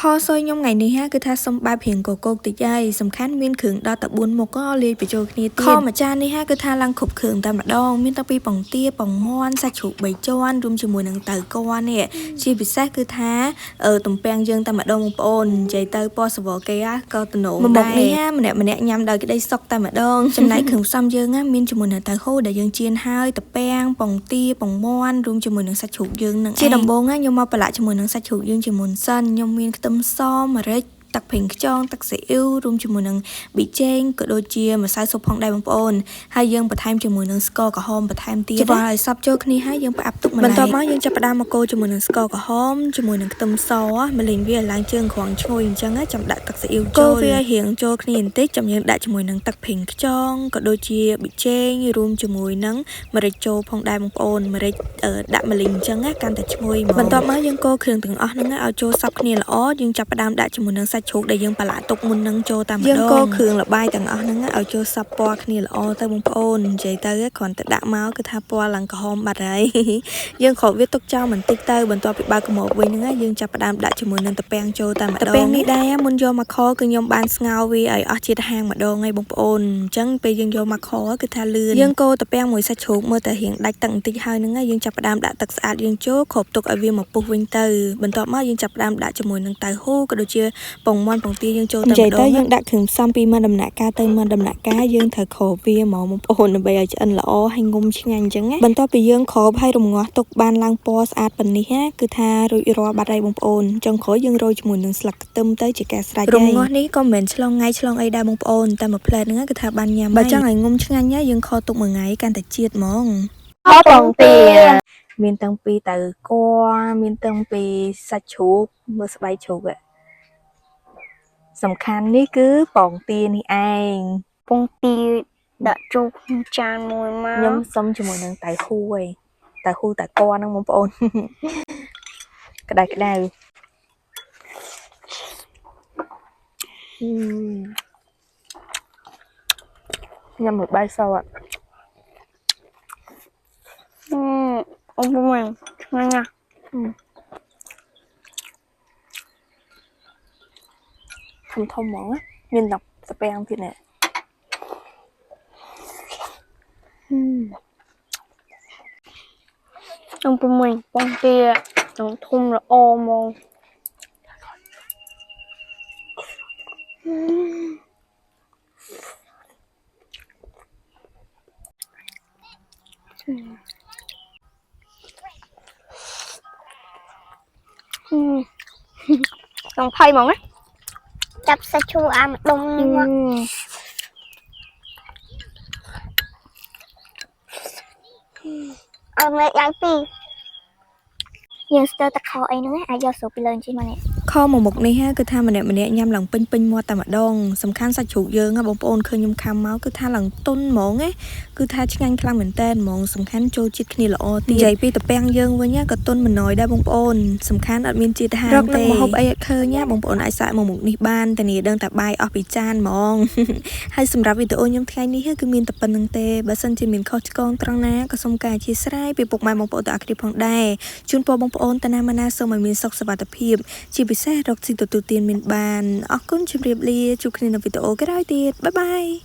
ខស៊ុយខ្ញុំថ្ងៃនេះគឺថាសុំបែបរៀងកកកតិចហើយសំខាន់មានគ្រឿងដល់តែ4មុខក៏លាយបញ្ចូលគ្នាទៀតខមួយចាននេះគឺថាឡើងគ្រប់គ្រឿងតែម្ដងមានតាំងពីពងទាពងមាន់សាច់ជ្រូក3ជាន់រួមជាមួយនឹងតៅក័ននេះជាពិសេសគឺថាទំពាំងយើងតែម្ដងបងប្អូននិយាយទៅពណ៌សវគេក៏តំណងដែរមុខនេះម្នាក់ម្នាក់ញ៉ាំដោយក្តីសុខតែម្ដងចំណែកគ្រឿងផ្សំយើងមានជាមួយនឹងតៅហ៊ូដែលយើងចៀនហើយទំពាំងពងទាពងមាន់រួមជាមួយនឹងសាច់ជ្រូកយើងនឹងឯងជាដំបូងខ្ញុំមកប្រឡាក់ជាមួយនឹងសាច់ជ្រូកយើងជាមុនសិនខ្ញុំមានខ្ទឹមសម្រេចទឹកប្រេងខ្យងទឹកស៊ីអ៊ីវរួមជាមួយនឹងប៊ីចេងក៏ដូចជាម្សៅស៊ុបផងដែរបងប្អូនហើយយើងបន្ថែមជាមួយនឹងស្ករក្រហមបន្ថែមទៀតច្របល់ឲ្យសព្វចូលគ្នាហើយយើងផ្អាប់ទុកម្លែកបន្ទាប់មកយើងចាប់ផ្ដើមមកកូរជាមួយនឹងស្ករក្រហមជាមួយនឹងខ្ទឹមសម្លេងវាឲ្យឡើងជើងក្រងឈ្ងុយអញ្ចឹងចាំដាក់ទឹកស៊ីអ៊ីវចូលកូរវាឲ្យរៀងចូលគ្នាបន្តិចចាំយើងដាក់ជាមួយនឹងទឹកប្រេងខ្យងក៏ដូចជាប៊ីចេងរួមជាមួយនឹងម្រេចចូលផងដែរបងប្អូនម្រេចដាក់ម្លិញអញ្ចឹងកាន់តែឈ្ងុយហ្មងបន្ទាប់មកយើងកូរគ្រឿងទាំងអស់ហ្នឹងឲ្យចូលសព្វគ្នាល្អយើងចាប់ផ្ដើមដាក់ជាមួយនឹងសាច់ជ្រូកដែលយើងប្រឡាក់ទុកមុននឹងចូលតាមម្ដងយើងកូរគ្រឿងល្បាយទាំងអស់ហ្នឹងឲ្យចូលសព្វពណ៌គ្នាល្អទៅបងប្អូននិយាយទៅគ្រាន់តែដាក់មកគឺថាពណ៌ឡើងក្រហមបាត់ហើយយើងគ្របវាទុកចោលបន្តិចទៅបន្ទាប់ពីបើកកម្របវិញហ្នឹងយើងចាប់ផ្ដើមដាក់ជាមួយនឹងតាពាំងចូលតាមម្ដងតាពាំងនេះដែរមុនយកមកខគឺខ្ញុំបានស្ងោរវាឲ្យអស់ជាតិហាងម្ដងហើយបងប្អូនអញ្ចឹងពេលយើងយកមកខគឺថាលឿនយើងកូរតាពាំងមួយសាច់ជ្រូកមើលតែរៀងដាច់ទឹកបន្តិចហើយហ្នឹងយើងចាប់ផ្ដើមដាក់ទឹកស្អាតយើងចូលគ្របទុកឲ្យវាមកពុះវិញទៅបន្ទាប់មកយើងចាប់ផ្ដើមដាក់ជាមួយនឹងតៅហ៊ូក៏ដូចជាពងមាន់ពងទាយើងចូលតែម្ដងនិយាយទៅយើងដាក់គ្រឿងផ្សំពីមួយដំណាក់កាលទៅមួយដំណាក់កាលយើងត្រូវគ្របវាហ្មងបងប្អូនដើម្បីឲ្យឆ្អិនល្អហើយងុំឆ្ងាញ់អញ្ចឹងណាបន្ទាប់ពីយើងគ្របហើយរងាស់ទុកបានឡើងពណ៌ស្អាតប៉ុណ្នេះណាគឺថារួចរាល់បាត់ហើយបងប្អូនចុងក្រោយយើងរោយជាមួយនឹងស្លឹកខ្ទឹមទៅជាការស្រេចហើយរងាស់នេះក៏មិនមែនឆ្លងថ្ងៃឆ្លងអីដែរបងប្អូនតែមួយផ្លែហ្នឹងគឺថាបានញ៉ាំបើចង់ឲ្យងុំឆ្ងាញ់យើងខទុកមួយថ្ងៃកាន់តែជាតិហ្មង ខពងទា មានតាំងពីតៅគ័រមានតាំងពីសាច់ជ្រូកមើលស្បែកជ្រូកសំខាន់នេះគឺពងទានេះឯង ពងទាដាក់ចូលក្នុងចានមួយមក ខ្ញុំសុំជាមួយនឹងតៅហ៊ូឯងតៅហ៊ូតៅគ័រហ្នឹងបងប្អូនក្តៅក្តៅញ៉ាំមួយបាយសអត់ អ៊ំពុំឆ្ងាញ់ណាស់ ធំធំហ្មងណាមានដល់ស្ពាំងទៀតនេះ អ៊ំពុំពងទាទាំងធំល្អហ្មងចង់ភ័យហ្មងណា ចាប់សាច់ឈូអាម្ដុំនេះមកឲ្យមេដៃពីរយើងស្ទើរតែខអីហ្នឹងអាចយកស្រូបពីលើអញ្ចឹងមកនេះ ខមកមុខនេះគឺថាម្នាក់ម្នាក់ញ៉ាំឡើងពេញពេញមាត់តែម្ដងសំខាន់សាច់ជ្រូកយើងបងប្អូនឃើញខ្ញុំខាំមកគឺថាឡើងទុនហ្មងណាគឺថាឆ្ងាញ់ខ្លាំងមែនតើហ្មងសំខាន់ចូលជាតិគ្នាល្អទៀតនិយាយពីតាពាំងយើងវិញក៏ទុនមិនណយដែរបងប្អូនសំខាន់អត់មានជាតិហាងទេរកនឹងមហូបអីអត់ឃើញណាបងប្អូនអាចសាកមកមុខនេះបានតែនេះដឹងតែបាយអស់ពីចានហ្មងហើយសម្រាប់វីដេអូខ្ញុំថ្ងៃនេះគឺមានតែប៉ុណ្្នឹងទេបើសិនជាមានខុសឆ្គងត្រង់ណាក៏សូមការអធិស្ឋានពីពុកម៉ែបងប្អូនទាំងអស់គ្នាផងដែរជូនពរបងប្អូនតាណាម៉ាណាសូមឲ្យមានសុខសុវត្ថិភាពជាពិសេសរកស៊ីទទួលទានមានបានអរគុណជម្រាបលាជួបគ្នានៅវីដេអូក្រោយទៀតបាយបាយ។